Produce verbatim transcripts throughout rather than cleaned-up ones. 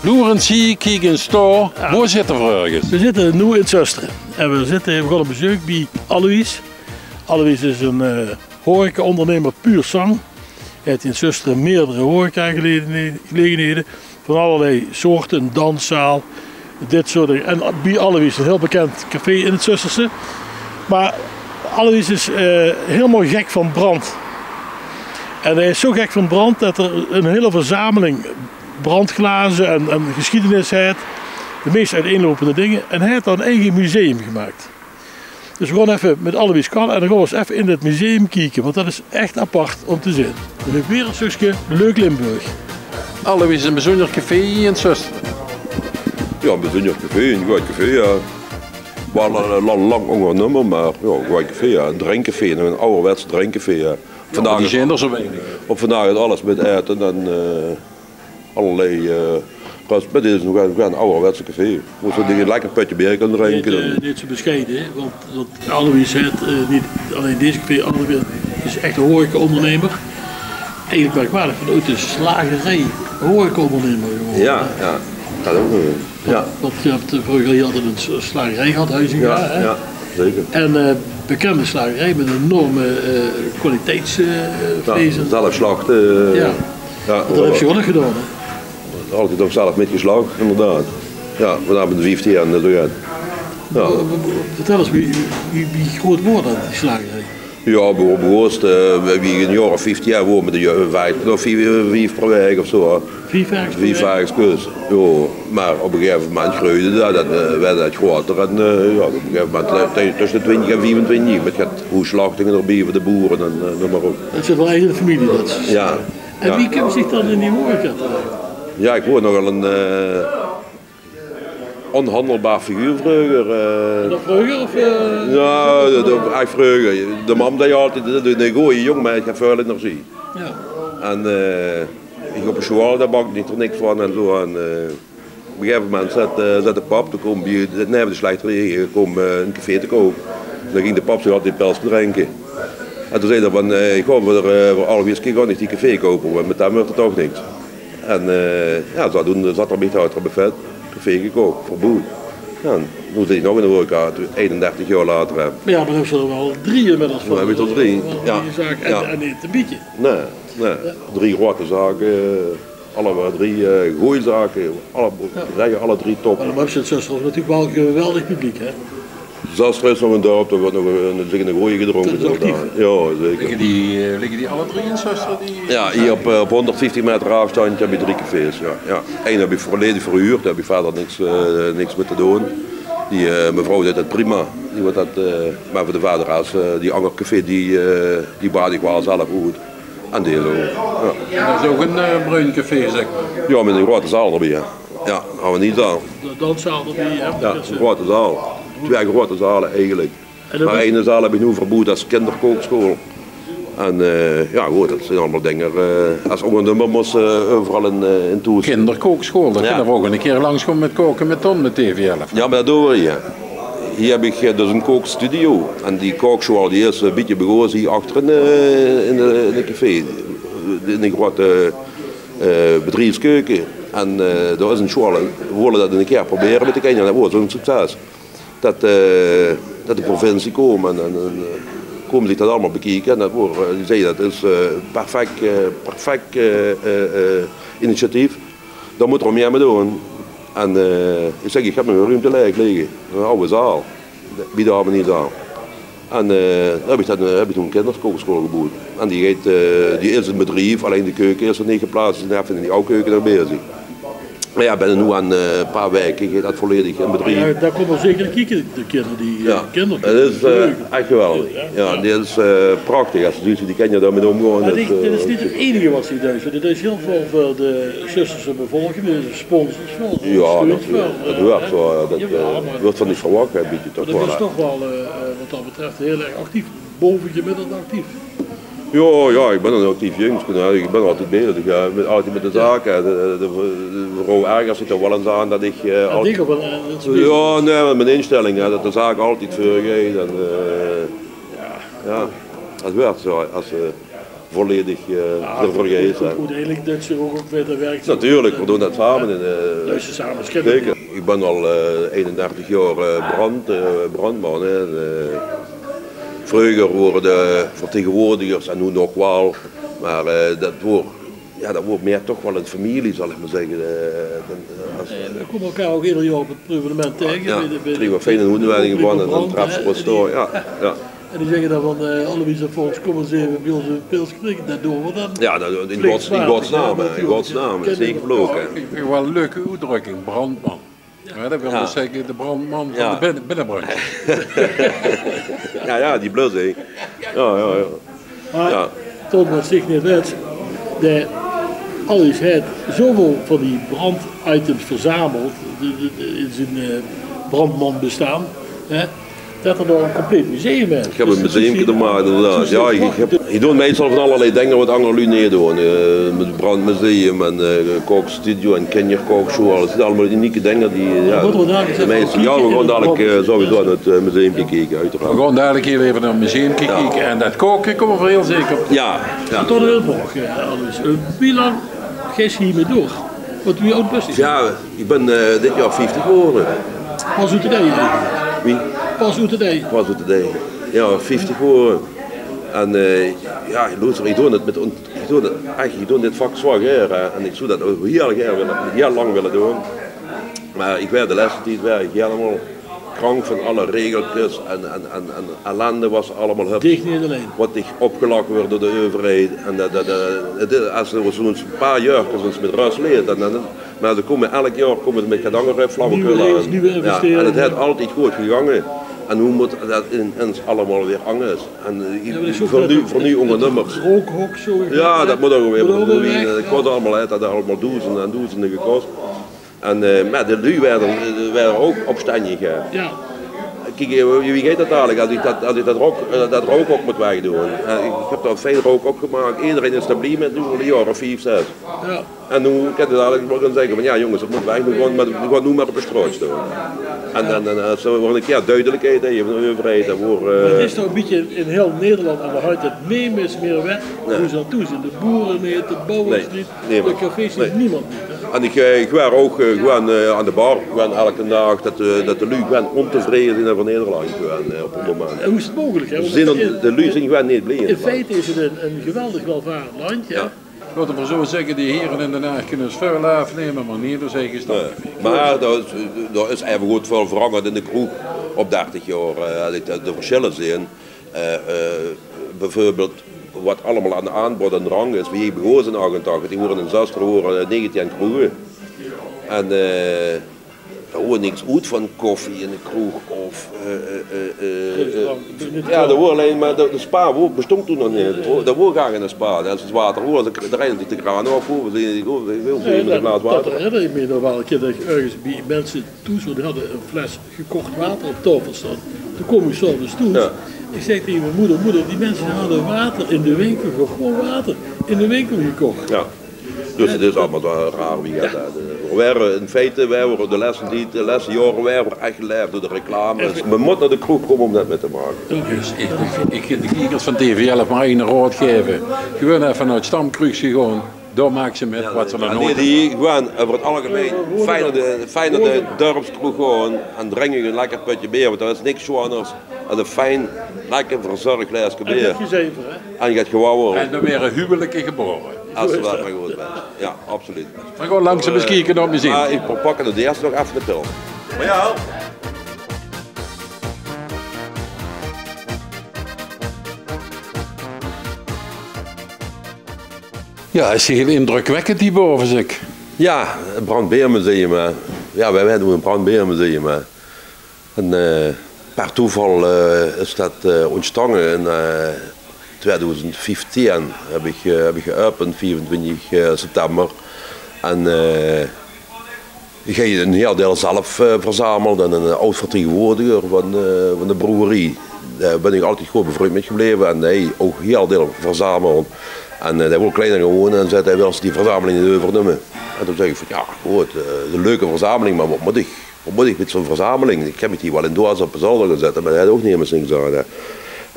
Loer ins hie, kiek ins dao. Boe zitte v'r örges? V'r zitte noe in Zöstere. En v'r zitte, v'r gaon op bezeuk bie Alois. Alois is 'ne, eh, horeca-óndernemer pur sang. Hae haet in Zöstere meerdere horeca-gelegenhede van allerlei soorte, 'n danszaal, dit soort dinger. En bie Alois, 'n hiel bekènd café in 't Zösterse. Mer Alois is, eh, hielemaol gek van brand. En hae is zoe gek van brand det 'r 'n hiel verzameling brandglaze en, en gesjiedenis haet. De meis oeteinlopende dinger. En hae haet dan 'n eige museum gemaak. Dus v'r gaon effe mit Alois kalle en dan gaon v'r ins effe in det museum kieke, want det is ech apart óm te zeen. 'n Wereldstökske leuk Limburg. Alois, 'n bezunjer café hie in Zöstere? Jao, 'n bezunjer café, 'n good café, jao. Waal, eh, lang, lang ónger nummer, mer jao, 'n good café, jao. 'n Drinkcafé, 'n awwerwets drinkcafé, jao. Jao, mer die zeen d'r zoe weinig. Op vandaag is alles mit aete en, eh, allerlei, eh, rest, mer dit is nog 'n, 'n awwerwetse café. Wo se 'n lekker pötje beer kins drinke. Neet, eh, neet zoe besjeie, hè, want, want Alois haet, eh, neet allein dees café, Alois is ech 'ne horeca-óndernemer. Eigelik merkwaardig, van oet de slagerie horeca-óndernemer gewore, hè? Jao, jao. Det ouch nog, jao. Want, want geer höb, eh, vreuger, geer höb 'n s-, slagerie gehad, Huizinga, hè? Jao, jao, zeker. En, eh, bekènde slagerie mit enorme, eh, kwaliteits-, eh, vleis. Zelf slachte, eh, jao. Want det höbs se ouch nog gedaon, hè? Altied ouch zelf mitgeslach, inderdaad. Jao, vanaaf mien vieftieënde zoe get. Jao. Vertèl ins, wie, wie, wie groot woor det, die slagerie? Jao, be-, begós, eh, wie ich 'n jaor of vieftieën woor, mit de jeu-, vief, of vief, vief per waek of zoe, hè. Vief waekskes? Vief waekskes, jao. Mer op 'n gegaeve moment greujde det, det, eh, woort det groter en, eh, jao, op 'n gegaeve moment, eh, tösse de twintig en viefentwintig, mit get hoesslachtinge d'rbie veur de boere en, eh, neum mer op. Det zit waal ech in de femilie, det. Jao. En wie kump zich dan in die horeca terech? Jao, ich woor nogal 'n, eh, ónhandelbaar figuur vreuger, eh. Nog vreuger, of, eh? Jao, det, det, ech vreuger. De mam zag altied: "Det is 'ne gooje jóng, mer ich höb väöl energie." Jao. En, eh, ich op de sjoeal, dao bak ich neet veur niks van en zoe. En, eh, op e gegaeve moment zaet, eh, zaet de pap, dae kump bie, neve de slechterie, kump, eh, 'n café te koupe. Dan ging de pap zich altied e pilske drinke. En toen zag 'r van, eh: "Ich gaon veur, eh, veur Alois, gaon ich die café koupe, want mit dae wuuert 't toch niks." En, eh, jao, zodoende zaet 'r mich dao achter 't buffet, café gekoch, verboewd. Jao, en noe zit ich nog in de horeca, einendertig jaor later, hè. Mer jao, mer dan höbs se d'r waal drie inmiddels van. Dan höb ich d'r drie, jao. Die zaak en, en neet te bietje. Nae, nae. Drie groeate zake, eh, alle drie, eh, gooj zake. Alle bedrieve, alle drie top. Mer dan höbs se in Zöstere ouch natuurlik waal geweldig publiek, hè? Zöstere is nog e dörp, dao wuuert nog 'n, 'n, zich 'ne gooje gedrónke. Det is actief. Jao, zeker. Ligke die, eh, ligke die alle drie in Zöstere, die? Jao, hie op, eh, op hónderdvieftig maeter aafstandj höb ich drie cafés, jao. Jao. Ein höb ich volledig verhuurd, dao höb ich wiejer niks, eh, niks mit te doon. Die, eh, mevrouw deit det prima. Die wuuert det, eh, mer veur de verdere, eh, die anger café, die, eh, die baat ich waal zelf oet. En dees ouch. Jao. Det is ouch 'n, eh, bruin café, zèk mer. Jao, mit 'n groeate zaal d'rbie, hè. Jao, harmoniezaal. De danszaal d'rbie, hè? Jao, 'n groeate zaal. Twee groeate zale eigelik. Mer eine zaal höb ich noe verboewd es kinderkooksjool. En, eh, jao, good, det zeen allemaol dinger, eh, es óngernumer mós se, eh, euveral in, eh, in toes. Kinderkooksjool, dan kinne v'r ouch 'ne kier langskómme mit Kaoke mit Ton mit T V elf. Jao, mer det doon v'r hie. Hie höb ich, eh, dus 'n kookstudio. En die kooksjoal, die is, eh, e bietje begós hie achter in, eh, in de, in de café. In de groeate, eh, bedriefskeuke. En, eh, dao is 'n sjoal. V'r wólle det 'ne kier probere mit de kinjer. Det woor zoe'n succes. Det, eh, det de provincie kómme en, en, en, eh, kómme zich det allemaol bekieke. En det woor, eh, die zagte: "Det is, eh, perfek, eh, perfek, eh, eh, eh, initiatief." Dao mót 'r mieë mit doon. En, eh, ich zèk, ich höb nog 'n ruumte laeg ligke. 'n Awwe zaal. Bie de harmoniezaal. En, eh, dao höb ich dan, eh, höb ich toen 'n kinderkooksjoal geboewd. En die geit, eh, die is in bedrief, allein de keuke is nog neet geplaats. Die zeen effe in die awwe keuke nog bezig. Mer jao, binne noe aan, eh, e paar waeke geit det volledig in bedrief. Jao, dao kómme v'r zeker kieke, de kinder die, eh, jao, kinder. 't Is, eh, ech geweldig. Jao, dit is, eh, prachtig, es se zuus wie die kinjer dao mit ómgaon. Mer dit, eh, dit is neet 't einige waat se doos. Dit is hiel väöl veur de Zösterse bevolking, de sponsors, veur de steun, veur, eh, jao, mer det wuuert van dich verwach, hè, bietje toch waal, hè. Doe bis toch waal, eh, eh, waat det betröf hiel erg actief, bove gemiddeld actief. Jao, jao, ich bin 'n actief jungske, hè. Ich bin altied bezig, hè. Mit, altied mit de zaak, hè. De, de, de vrouw ergert zich d'r waal ins aan det ich, eh, al-, jao, nae, mit mien instelling, hè, det de zaak altied veurgeit en, eh, jao, det wuuert zoe. Es, eh, Volledig eh d'rveur geis, hè. Oeteindelik duis se ouch, ouch wijer wirk. Natuurlik, veer doon det same. In eh Duis se same schippe. Zeker. Ich bön al eh einendertig jaor eh brand, eh, brandman, hè. En eh vreuger wore de vertegenwoordigers, en noe nog waal, mer eh det woor, jao, det woor mieë toch waal ein femilie, zal ich mer zègke. Eh, dan, eh, es Veer kómme elkaar ouch eder jaor op 't evenement taenge. Jao, bie de, bie de, trieë veur fijn en hoenwending bie de van en dan brand, treffe hè, veer ós die dao. Jao, jao. En die zègke dan van eh Alois en Fons, kóm ins eve bie ós ein pilske drinke. Det doon veer dan. Jao, det, in gods-, in godsnaam, hè, in godsnaam. Det is neet gevloke, hè. Ich vinj 't waal ein leuke oetdrökking, brandman. Jao, det wil dus zègke de brandman van de binne-, binnebrandj. Jao, jao, die blus, hè. Jao, jao, jao. Mer Ton, waat zich neet wèt, de Alois haet zoväöl van die branditems verzameld, de, de, de, in zien eh brandmanbesjtaon, hè, det 'r dao ein compleet museum haet. Ich höb ein museumke d'rmèt, inderdaad. Jao, ich, ich höb, ich doon meistal van allerlei dinger waat anger luuj neet doon. Eh, mit brandmuseum en eh kookstudio en kinjerkooksjoeal. Det zeen allemaol unieke dinger die, jao, de meiste, jao, veer gaon dalik eh sowieso nao 't eh museumke kieke, oeteraard. Veer gaon dalik hiel eve nao 't museumke kieke. En det koke kómme veer hiel zeker. Jao, jao. Tot de hulp, eh, Alois. Eh, wie lang geis se hie mit door? Want wie aod bös se? Jao, ich bön eh dit jaor vieftig gewore. Pas oet de dei eigelik? Wie? Pas oet de dei. Pas oet de dei. Jao, vieftig gewore. En eh jao, loester, ich doon 't mit on-, ich doon 't ech, ich doon dit vak zwaor gaer, hè. En ich zou det ouch hiel gaer wille, hiel lang wille doon. Mer ich waer de lèste tied waer ich hielemaol krank van alle regelkes en, en, en, en ellende waat se allemaol höbs. Dich neet allein. Waat dich opgelag wuuert door de euverheid. En det, det, det, 't is, es se zoe'n paar jaorkes ins mit rös leets, dan, dan, mer ze kómme elk jaor kómme ze mit get anger flauwekul aan. Nuuj regels, nuuj investeringe. Jao, en 't haet altied good gegange. En noe mót det in, ins allemaol weer angers. En eh veur nuuj, veur nuuj óngernummers. Jao, det mót ouch weer. Det kos allemaol, hè, det haet allemaol doezende en doezende gekos. En eh mer de luuj waere, waere ouch opsjtenjig, hè. Jao. Kiek, eh, wie geit det dalik es ich det, es ich det rook, eh, det rookhok mót wegdoon? Eh, ich höb dao ein fijn rookhok gemaak. Ederein is d'r blie mit, noe al ein jaor of vief, zès. Jao. En noe kins se dalik waal gaon zègke van: jao jónges, det mót weg, noe gaon, mer gaon noe mer op de sjtraot sjtaon. En, en, en es se waal ein kier dudelikheid höbs van de euverheid, dan waor eh Mer 't is toch ein bietje in hiel Nederland aan de hand det nemes mieë wèt wie ze aan toe zeen. De boere neet, de bouwers neet. Nemes. De cafés, nemes. Niemand neet, hè? En ich, eh, ich waer ouch eh gewoon eh aan de bar, gewoon elken daag, det de, det de luuj gewoon óntevreje zeen euver Nederland gewoon eh op 't moment. En wie is 't meugelik, hè? Want de luuj zeen gewoon neet blie. In feite is 't ein, ein geweldig welvarend landj, hè? Jao. Laote v'r zoe zègke, die hiere in Den Haag kinne ós väöl aafnumme, mer neet ós eige stamcafé. Nae. Mer dao is, dao is eve good väöl verangerd in de kroeg op dertig jaor. Eh, es ich de, de versjille zeen, eh, eh, bieveurbeeld waat allemaol aan aanbod en drank is. Wie ich begós in achtentachtig, die wore in Zöstere wore negentieën kroege. En eh dao woor niks oet van koffie in de kroeg of eh, eh, eh, eh, jao, dao woor allein mer de, de Spa woor, bestóng toen nog neet. Dao woor gaar gein Spa. Det is water, woor de, de rein die de kraan aaf, woor, die, die, die, die, die, ein glaas water. Nae, det, det herinner ich mich nog waal ein kier det ich örges bie minse thoes, die hadde ein fles gekoch water op taofel sjtaon. Toen kwaam ich 's aoves thoes. Jao. Ich zèk taenge mien moder: "Moder, die minse hadde water in de winkel, gewoon water in de winkel gekoch." Jao. Dus 't is allemaol zoe raar wie det, eh, veer waere in feite, veer waere de lèste tied, de lèste jaore waere veer ech gelaef door de reclame. Mer mót nao de kroeg kómme óm det mit te make. Dus ich, ich, ich, de kiekers van T V Elf mer eine raod gaeve. Gewoon effe nao 't stamkroegsje gaon. Dao maak ze mit waat ze nog noeats höbbe. Jao, die gewoon euver 't algemein fijn nao de, fijn nao de dörpskroeg gaon en drinke ein lekker pötje beer, want d'r is niks sjooners es ein fijn, lekker verzörg glaeske beer. En get gezever, hè? En get gewauwel. En dan waere huwelike gebaore. Es se det mer good wèts. Jao, absoluut. Mer gewoon langzaam ins kieke op mien zin. Mer ich pak de ierste nog effe de pil. Mer jao. Jao, is hiel indrökwèkkend hie bove, zèk. Jao, 't Brandbeermuseum, hè. Jao, veer, veer doon 't Brandbeermuseum, hè. En eh per toeval eh is det eh óntstange in eh twiedoezend vieftieën höb ich, eh, höb ich geopend, viefentwintig eh september. En eh ich höb ein hiel deil zelf eh verzameld en ein eh aod-vertegenwoordiger van eh van de brouwerie. Dao bön ich altied good bevriend mit gebleve en hae ouch hiel deil verzameld. En eh dae wól kleiner gaon wone en zaet hae: "Wils se die verzameling neet euvernumme?" En toen zag ich van: "Jao, good, eh, 't is ein leuke verzameling, mer waat mót ich, waat mót ich mit zoe'n verzameling? Ich kin mich die waal in doeas op de zolder gaon zètte, mer dao haet ouch nemes niks aan, hè."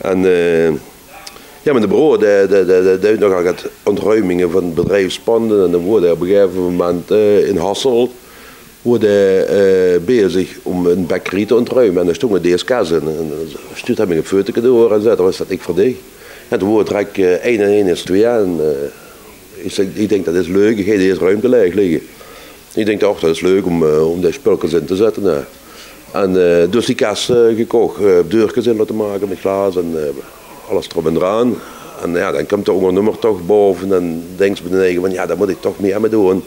En eh Jao, miene broor, dae, dae, dae, dae deit nogal get ontruiminge van bedriefspanden. En dan woor hae op e gegaeve moment, eh, in Hasselt, woor hae, eh, bezig óm ein bekkerie te ontruime. En dao stóng ein deeskes in. En dan stuurt hae mich ein fotoke door en zaet: "Is det neet veur dich?" En toen woor 't direk, eh, ein en ein is twee. En, eh, ich zèk: "Ich dink det is leuk, ich gaon dees ruumte laeg lègke." Ich dink: "Och, det is leuk óm, eh, óm die spulkes in te zètte, hè." En, eh, dus die kes, eh, gekoch, eh, deurkes in laote make mit glaas en, eh, alles d'rop en d'raan. En jao, dan kump d'r óngernumer toch bove en dinks bie dien eige van: "Jao, dao mót ich toch mieë mit doon."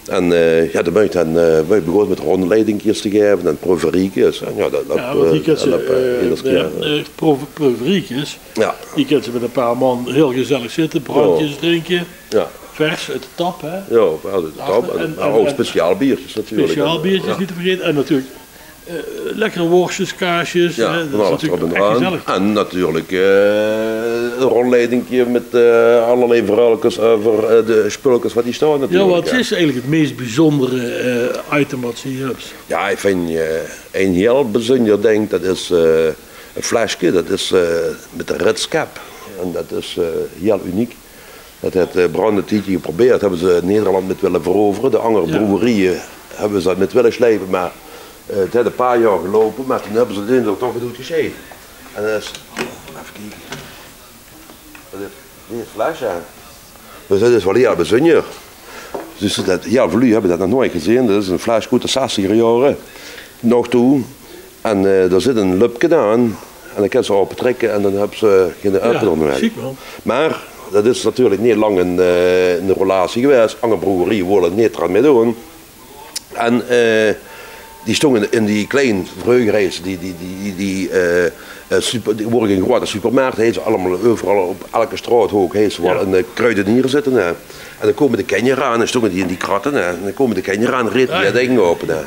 En, eh, jao, dan bön ich dan, eh, bön ich begós mit rondleidingkes te gaeve en proeveriekes. En jao, det löp, Jao, want die eh, kins se, det löp, eh, eh, eders kier. eh, prove-, proeveriekes, Jao. die kins se mit e paar man hiel gezellig zitte, brandjes drinke. Jao. Vers oet de tap, hè? Jao, vers oet de tap. Achter, en, en, mer en, ouch en speciaal bierkes natuurlik. Speciaal bierkes Jao. neet te vergaete. En natuurlik, eh, lekkere worsjes, kaasjes, Jao, hè, det van is alles natuurlik d'rop en d'raan. Gezellig. En natuurlik, eh, ein rondleidingke mit, eh, allerlei verhäölkes euver, eh, de spulkes wat hie staon Jao, natuurlik, wat hè. is eigelik 't meis bezunjere, eh, item wat se hie höbs? Jao, ich vinj, eh, ein hiel bezunjer dink, det is, eh, ein fleske, det is, eh, mit de ritskep. En det is, eh, hiel uniek. Det haet, eh, Brand ein tiedje geprobeerd, höbbe ze Nederland mit wille verovere. De anger Jao. broewerieje höbbe ze det mit wille sjleipe, mer, eh, 't haet e paar jaor geloupe, mer toen höbbe ze 't in toch good gesjeid. En det is, effe kieke. Det is, die is fles, hè. Dus det is waal hiel bezunjer. Dus det, hiel väöl luuj höbbe det nog noeats gezeen. Det is ein fles oet de zestiger jaore. Nog toe. En, eh, dao zit ein löpke aan. En dan kins se aopetrèkke en dan höbs se geine Jao, aopener mieë. ziek man. Mer det is natuurlik neet lang in, eh, in de rollatie gewaes. Anger broewerieje wólle neet d'raan mitdoon. En, eh, die stónge in die klein Vreugderijs, die, die, die, die, die, eh, eh, super-, die wore gein groeate supermarkt, hè, ze allemaol euveral op elke straothook, hè, ze waal Jao. ein, eh, kruidenier zitte, hè. En dan kómme de kinjer aan, en stónge die in die kratte, hè. En dan kómme de kinjer aan, rete die Jao. det dink aope, hè.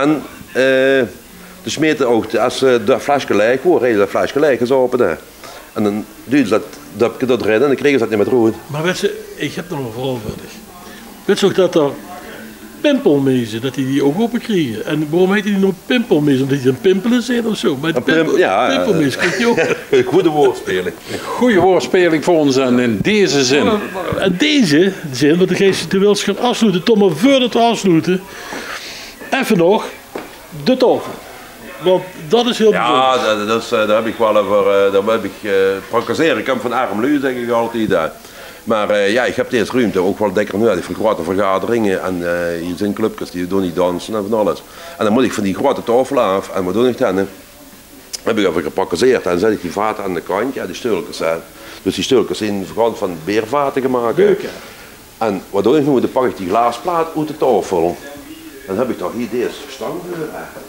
En, eh, ze smete ouch, es, eh, det fleske laeg woor, rete ze det fleske laeg ins aope, hè. En dan duujde ze det döpke d'r in en dan krege ze det neet mieë d'roet. Mer wèts se, ich höb nog ein verhaol veur dich. Wèts se ouch det d'r pimpelmeeze, det die die ouch aope kriege? En waorom heite die noe pimpelmeeze? Ómdet die aan 't pimpele zeen of zo? Mer Ein pim-, pimp-, jao, jao. pimpelmees krieg die ouch. Ein gooj woordspeling. Ein gooj woordspeling veur ós en in deze zin. In deze zin, want dan geis se, terwiel se gaon aafsloete, Tom, mer veurdet v'r aafsloete, effe nog. De taofel. Want det is hiel Jao, bezunjer. det, det is, eh, dao höb ich waal euver, eh, dao höb ich, eh, prakkezere kump van erm luuj, zèk ich altied, hè. Mer, eh, jao, ich höb dees ruumte ouch waal dèkker nuuedig veur groeate vergaderinge en, eh, hie zeen clubkes die doon hie danse en van alles. En dan mót ich van die groeate taofel aaf en wat doon ich dan, hè? Höb ich effe geprakkezeerd en zèt ich die vate aan de kantj, jao, die steulkes, hè. Dus die steulkes zeen van, van beervate gemaak, hè. Leuk, hè? En wat doon ich noe? Dan pak ich die glaasplaat oet de taofel. Dan höb ich toch hie dees stang veur, hè.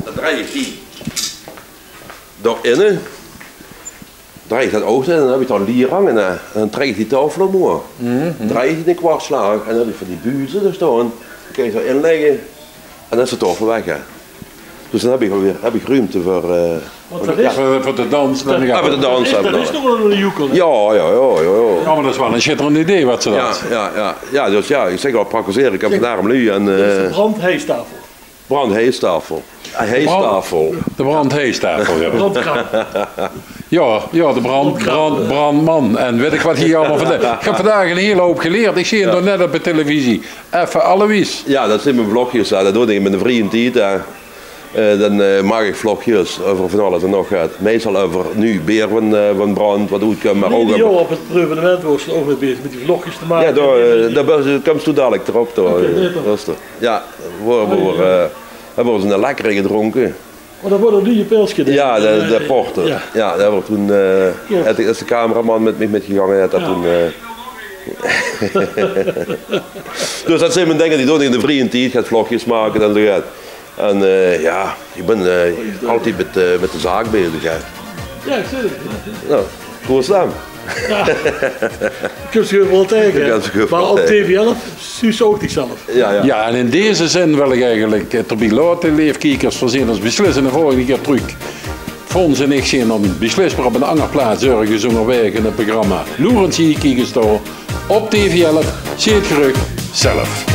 Dan drej ich die dao-in. Drej ich det ouch in, dan höb ich dao lier hange, hè. En dan trèk ich die taofel ómhoeg. Drej ich die eine kwartslaag en dan höb ich van die buze dao staon. Die kins se dao-in lègke en dan is de taofel weg, hè. Dus dan höb ich alweer, höb ich ruumte veur, eh, Wat det is? Veur, veur te danse, dan Jao, veur te danse, Det is toch waal ein joekel, hè? Jao, jao, jao, jao, jao. Jao, mer det is waal ein sjitterend idee wat se Jao, höbs. jao, jao. Jao, dus jao, ich zèk al, prakkezere, ich höb Zèk, van erm luuj en, det is de eh, brandhijstaofel. Brandhijstaofel. Ein hijstaofel. De brandhijstaofel, jao. Brandkraam. Jao, jao, de brand-, Brandkraam. brand-, brandman. En weit ich wat hie allemaol vandaag. Ich höb vandaag ein hiel houp gelierd. Ich zeen 't Jao. nog net op de televisie. Effe Alois. Jao, det zeen mien vlogjes, hè. Det doon ich in miene vrieje tied, hè. Eh, dan, eh, maak ich vlogjes euver van alles en nog get. Meistal euver nuuj beer van, eh, van Brand, wat oetkump, mer Ieder ouch jaor euver op 't Preuvenemint waors se ouch mit bezig, mit die vlogjes te make. Jao, dao, eh, dao bös, kums doe dalik d'rop, dao. Oké, eh, beter. Rustig. Jao, v'r, v'r, eh, höbbe v'r ós 'ne lekkere gedrónke. Oh, det waor ein nuuj pilske, hè? Jao, de, de Eh, porter. jao. Jao, det waor toen, eh, Jao. haet de, is de cameraman mit mich mitgegange, haet det Jao. toen, eh. Dus det zeen mien dinger, die doon ich in de vrieje tied, get vlogjes make en zo get. En, eh, jao, ich bön, eh, altied mit, eh, mit de zaak bezig, hè. Jao, ich zeen 't. Jao, cool staan. Jao. Kums se waal taenge, hè? Kums se waal taenge. Mer op T V elf zuus se ouch dichzelf. Jao, jao. Jao, en in deze zin wil ich eigelik 't d'rbie laote, leef kiekers. Veer zeen ós beslis 'n volgende kier trök. Fons en ich zeen dan beslis weer op 'n anger plaats örges óngerwaeg in 't programma Loer ins hie, kiek ins dao op T V elf. Zeen 't geröch zelf.